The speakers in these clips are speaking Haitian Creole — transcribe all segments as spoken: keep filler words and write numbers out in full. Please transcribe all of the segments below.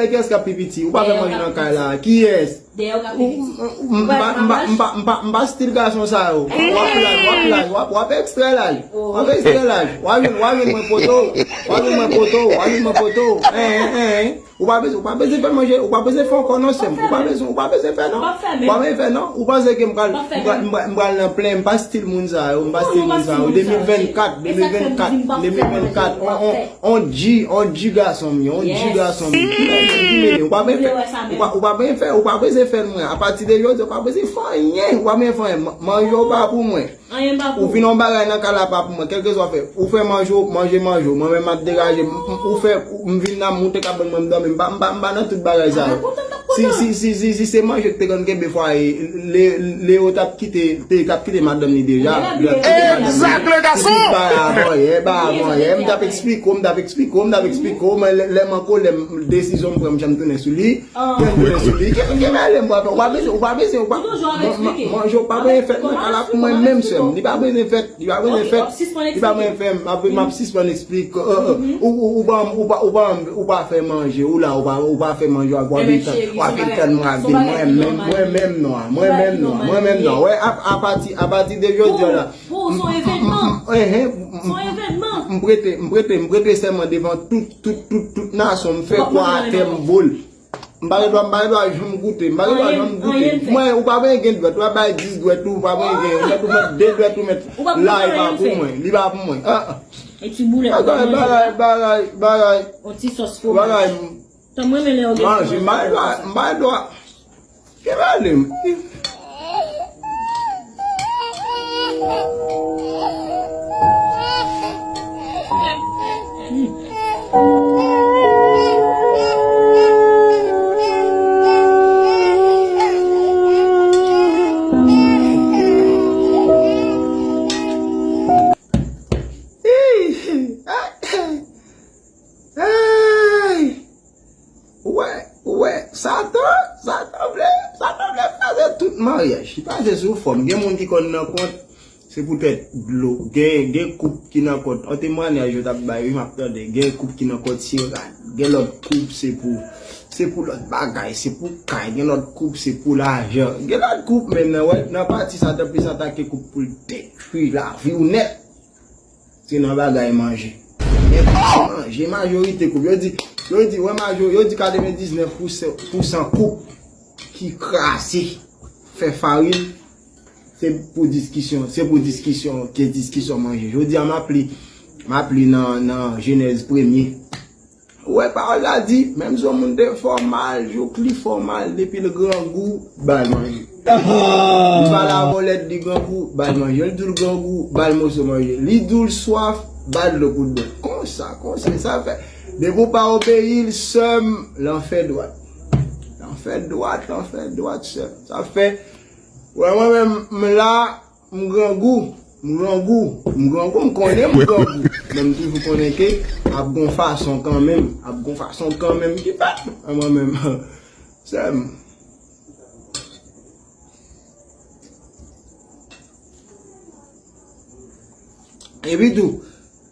Kiyès k ap pi piti? Ou pa fè manje nan kay la. Kiyès? Dèyè w ka pi piti. M pa stil gason sa yo. W ap laj, w ap laj, w ap, w ap ekstrè laj. W ap ekstrè laj. W ap jwenn, w ap jwenn mwen poto. W ap jwenn mwen poto. W ap jwenn mwen poto. Hein, hein, hein. Ou pa bezwen, ou pa bezwen fè manje, ou pa bezwen fè ankò non, sè m. Ou pa bezwen, ou pa bezwen fè non. Ou pa bezwen fè non. Ou panse ke m pral, m pral, m pral, m pral nan plen, m pa stil moun sa yo, m pa stil moun sa yo. De mil vennkat, de mil vennkat, de mil vennkat. On, on, on G, on G gason m ye, on G gason m ye. Ou pa bezwen fè, ou pa, ou pa bezwen fè, ou pa bezwen fè mwen. Apati de jodi, ou pa bezwen fè anyen, ou pa bezwen fè anyen. Manje w pa pou mwen. Ou vin yon bagay nan kay la pa pou mwen, kèlkeswa fè. Ou fè manje w, manje, manje w. Mwen menm m ap degaje m, m, ou fè, m vin la, m moute kabòn mwen, m dòmi, m pa, m pa, m pa nan tout bagay sa yo. Si, si, si, si, si se manje k te konn kenbe fwaye, Leo t ap kite, te, t ap kite madanm li deja. Exact, le garçon. Tout bagay avan yè, ba avan yè. M t ap eksplike w, m t ap eksplike w, m t ap eksplike w, men lè, lè m an kolè, m, desizyon m pran, m janm tounen sou li. Mwen tounen sou li. Ki, ki mele m, papa? Ou pa bezwen, ou pa bezwen, ou pa. Manje w pa bezwen fèt nan kay la pou mwen menm, sè m. Li pa bezwen fèt, li pa bezwen fèt. Li pa bezwen fè m, m ap, m ap sispann eksplike. Ou, ou, ou pa, ou pa, ou pa, ou pa fè manje, ou la, ou pa, ou pa fè manje, w ap, w ap vin tann, w ap vin tann mwen ap di mwen menm, mwen menm non, mwen menm non, mwen menm non. Wè, a, apati, apati de jodi a la. M prete, m prete, m prete sèman devan tout, tout, tout, tout nasyon. M fè kwa atè, m bo l. M pa gen dwa, m pa gen dwa janm goute, m pa gen dwa janm goute. Mwen, ou pa bezwen gen dwèt, ou pa bay dis dwèt ou, ou pa bezwen gen, ou mèt, ou mèt de dwèt, ou mèt la, li pa pou mwen, li pa pou mwen. Ah, ah. Bagay, bagay, bagay, bagay. Bagay. Manje, m pa gen dwa, m pa gen dwa. Ke vale m. Ou wè, ou wè, Satan, Satan vle, Satan vle kraze tout maryaj. Li pase sou fòm. Gen moun ki konn nan kont, se poutèt dlo. Gen, gen koup ki nan kont. An temwanyaj yo t ap bay, wi, m ap tande. Gen koup ki nan kont, se rad. Gen lòt koup, se pou, se pou lòt bagay, se pou kay. Gen lòt koup, se pou lajan. Gen lòt koup menm nan, wè, nan pati Satan plis atake koup pou l detwi lavi w nèt. Se nan bagay manje. Men pa manje, majorite koup. Yo di, yo di, wè, majo-, yo di katrevendiznèf pousan koup ki kraze, fè farin, se pou diskisyon, se pou diskisyon, ke diskisyon manje. Jodi a, m ap li, m ap li nan, nan Jenèz premye. Ou wè pawòl la di, menm si yon moun te fè w mal, jouk li fè w mal, depi l grangou, ba l manje. Li pale avè w lè li grangou, ba l manje. Li di w l grangou, ba l moso manje. Li di w l swaf, ba l dlo pou l bwè. Konsa, konsa, sa fè. Depi w pa obeyi l, sè m, lanfè dwat. Lanfè dwat, lanfè dwat, sè m. Sa fè, wè mwen menm, m la, M grangou, m grangou, m grangou, m konnen m grangou. Men m toujou konnen ke ap gon fason kanmenm, ap gon fason kanmenm ki fèt. Mwen menm, sè m. Epi tou,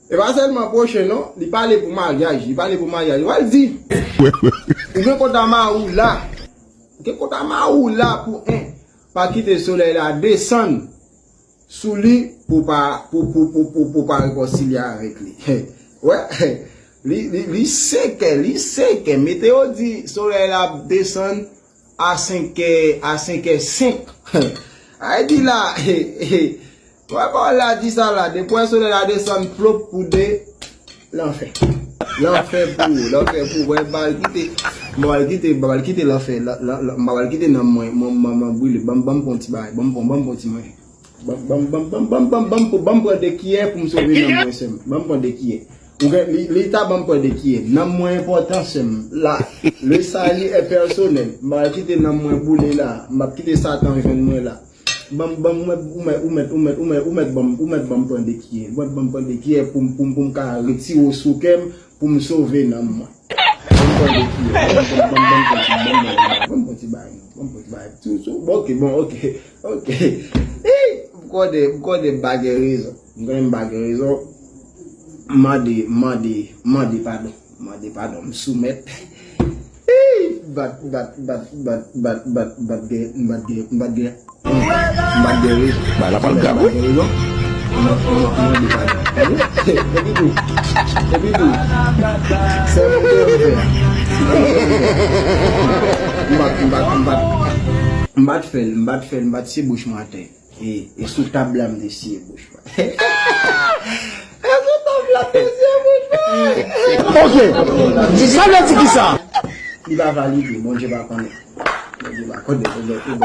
e pa sèlman pwochen non, li pale pou maryaj, li pale pou maryaj. Ou al di, ou gen kòd a mari w la, ou gen kòd a mari w la pou en, pa kite solèy la desann sou li pou pa, pou, pou, pou, pou, pou pa rekonsilye avèk li. Wè, li, li, li sekè, li sekè. Mete yo di solèy la ap desann a senkè, a senkè senk. Ay di la, wè pawòl la di sa la, depi wè solèy la desann plop pou de, lanfè. Lanfè pou ou, lanfè pou ou. Mwen, m pa al kite, m pa al kite, m pa al kite lanfè, la, la, la, m pa al kite nanm mwen, mwen, mwen, mwen brile. Ban m, ban m pran ti bagay, ban m pran, ban m pran ti manje. Ban, ban, ban, ban, ban, ban, ban, ban, ban m pran de kiyè pou m sove nanm mwen, sè m. Ban m pran de kiyè. Ou gen, li, li ta ban m pran de kiyè. Nanm mwen enpòtan, sè m. La, le salut est personnel. M pa al kite nanm mwen boule la. M p ap kite Satan jwenn mwen la. Ban m, ban m, ou mèt, ou mèt, ou mèt, ou mèt, ou mèt, ou mèt, ou mèt ban m, ou mèt ban m pran de kiyè. Ou mèt ban m pran de kiyè pou m, pou m, pou m ka retire w sou kè m, pou m sove nanm mwen. Ban m pran de kiyè. Ban m, ban m, ban m, ban m pran ti, ban m, ban m, ban m pran ti bagay. Ban m pran ti bagay. Tou, tou. Bon, ok, bon, ok. Ok. Ih, m konnen, m konnen m pa gen rezon. M konnen m pa gen rezon. M mande, m mande, m mande padon. M mande padon. M soumèt. Bat, bat, bat, bat, bat, bat, bat gen, bat gen, bat gen. Bat gen, wi. Ba, la pa l grav, wi. Bat gen, wi, non? Non, non, non, li pa grav. Epi tou, epi tou, se moun ki fè. M bat, m bat, m bat. M bat fè l, m bat fè l, m bat se bouch mwen atè. E, e sou tab la m te siye bouch mwen. E sou tab la m te siye bouch mwen. Ok. Sa vle di ki sa? Li pa valide, Bondye pa konnen. Bondye pa konnen, Bondye pa konnen.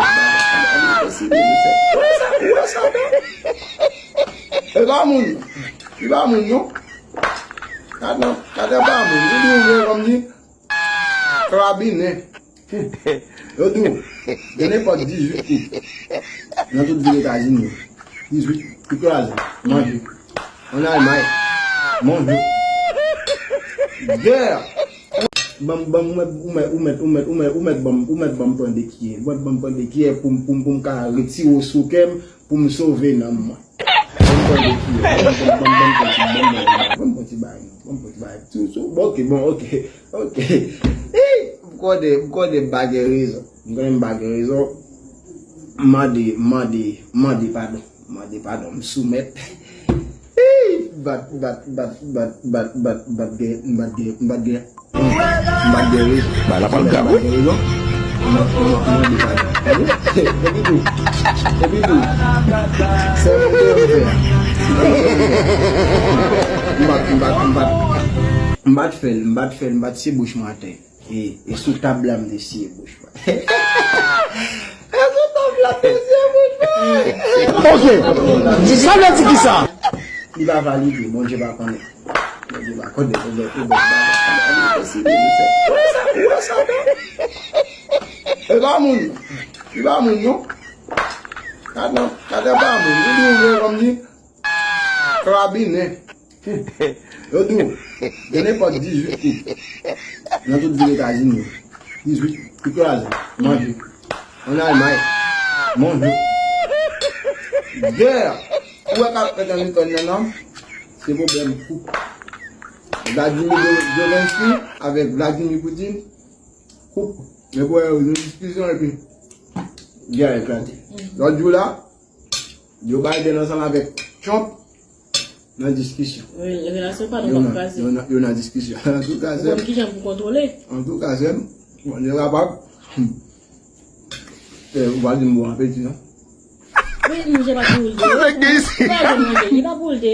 Ou wè sa, ou wè sa, non? E pa moun. Li pa moun, non. Gad non, gad pa moun. Li di ou vle kòm di. Karabinen. Yo di w, gen nenpòt dizuit kou. Nan tout vil Etazini yo. Dizuit kou kraze. Manje. Ann Almay. Manje. Gè. Ban m, ban m, ou mèt, ou mèt, ou mèt, ou mèt, ou mèt ban m, ou mèt ban m pran de kiyè. Ou mèt ban m pran de kiyè pou m, pou m, pou m ka retire w sou kè m, pou m sove nanm mwen. Ban m pran de kiyè. Ban m, ban m, ban m, ban m pran ti, ban m, ban m, ban m pran ti bagay. Ban m pran ti bagay. Tou, tou. Bon, ok, bon, ok. Ok. Ey, m konnen, m konnen m pa gen rezon. M konnen m pa gen rezon. Mande, mande, mande padon. Mande padon, m soumèt. Ey, bat, bat, bat, bat, bat, bat, bat gen, bat gen, bat gen. Bat gen, wi. Ba, la pa l grav, wi. Bat gen, wi, non? Non, non, non, li pa grav. Epi tou, epi tou, se moun ki fè. M bat, m bat, m bat. M bat fè l, m bat fè l, m bat se bouch mwen atè. E, e sou tab la m te siye bouch mwen. E sou tab la m te siye bouch mwen. Ok. Sa vle di ki sa? Li pa valide, Bondye pa konnen. Bondye pa konnen, Bondye pa konnen. Ou wè sa, ou wè sa, non? E pa moun. Li pa moun, non. Gad non, gad pa moun. Li di ou vle kòm di. Karabinen. Yo di w, gen nenpòt dizuit kou. Nan tout vil Etazini yo. Dizuit kou kraze. Manje. Ann Almay. Manje. Gè. Ou wè k ap fèt an Ikrèn nan, non? Se pwoblèm kou. Vladimir Zelensky avèk Vladimir Putin. Kou. Men pou wè yo nan diskisyon epi gè a eklate. Lòt jou la, Joe Biden ansanm avèk Trump nan diskisyon. Re-, relasyon pa nou p ap kraze. Yo nan, yo nan diskisyon. Antouka, sè m. Ou konn kijan pou kontwole. Antouka, sè m. Bon, nou kapab. Eh, ou pa di m bon apeti, non? Wi, manje pa pou l de. Ou pa janm manje. Li pa pou l de.